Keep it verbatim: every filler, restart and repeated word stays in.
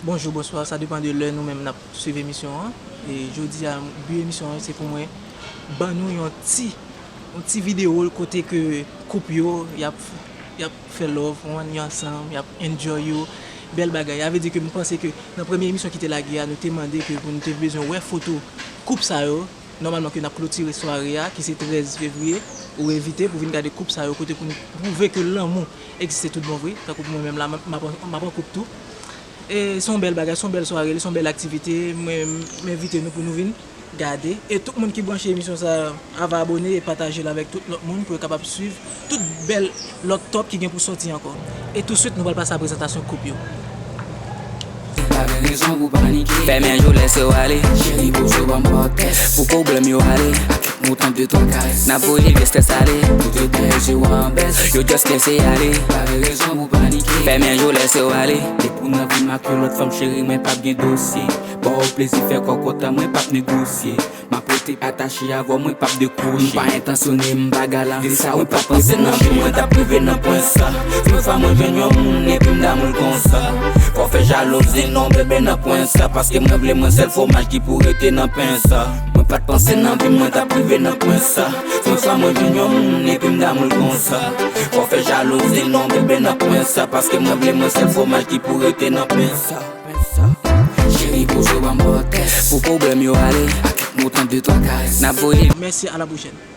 Bonjou, bonswa, sa depann de lè nou menm n ap swiv emisyon an. E jodi a, bi emisyon an se pou mwen ban nou yon ti, yon ti videyo kote ke koup yo y ap, y ap fè love, konprann, yo ansanm, y ap enjoy yo. Bèl bagay. Sa vle di ke m panse ke nan premye emisyon ki te lage a, nou te mande ke pou nou te bezwen wè foto koup sa yo. Nòmalman ke n ap klotire sware a, ki se trèz fevriye, ou envite pou vin gade koup sa yo, kote pou nou pwouve ke lanmou egziste tout bon vre, tankou pou mwen menm la, m ap, m ap, m ap an koup tou. E se yon bèl bagay, se yon bèl sware, se yon bèl aktivite. Mwen, m envite nou pou nou vin gade. E tout moun ki branche emisyon sa a, ava abone e pataje l avèk tout lòt moun pou yo kapab swiv tout bèl lòt top ki gen pou sòti ankò. E touswit, nou pral pase a prezantasyon koup yo. Pa gen rezon pou panike. Fèmen je w, lèse w ale. Cheri, poze w ban m pòtès. Pou pwoblèm yo ale. Ak yon tan de twa karès. N ap voye vye strès ale. Pou te dèyè je w an bès. Yo just lèse ale. Pa gen rezon pou panike. Fèmen je w, lèse w ale. Depi w nan vi m ak yon lòt fanm, cheri, mwen p ap gen dosye. Ba w plezi, fè kò kontan, mwen p ap negosye. M ap rete atache avè w, mwen p ap dekwoche. M pa entansyone, m pa galan. De sa, mwen p ap panse nan vi m, mwen t ap rive nan pwen sa. Premye fwa mwen jwenn yon moun, epi m damou l konsa. Fò fè jalouzi, non, bebe, nan pwen sa. Paske mwen vle mwen sèl fwomaj ki pou rete nan pen sa. Mwen pa t panse nan vi m, mwen t ap rive nan pwen sa. Premye fwa mwen jwenn yon moun, epi m damou l konsa. Fò fè jalouzi, non, bebe, nan pwen sa. Paske mwen vle mwen sèl fwomaj ki pou rete nan pen sa. Cheri, poze w ban m pòtès. Pou pwoblèm yo ale. Ak yon tan de twa karès. N ap voye. Mèsi, a la pwochèn.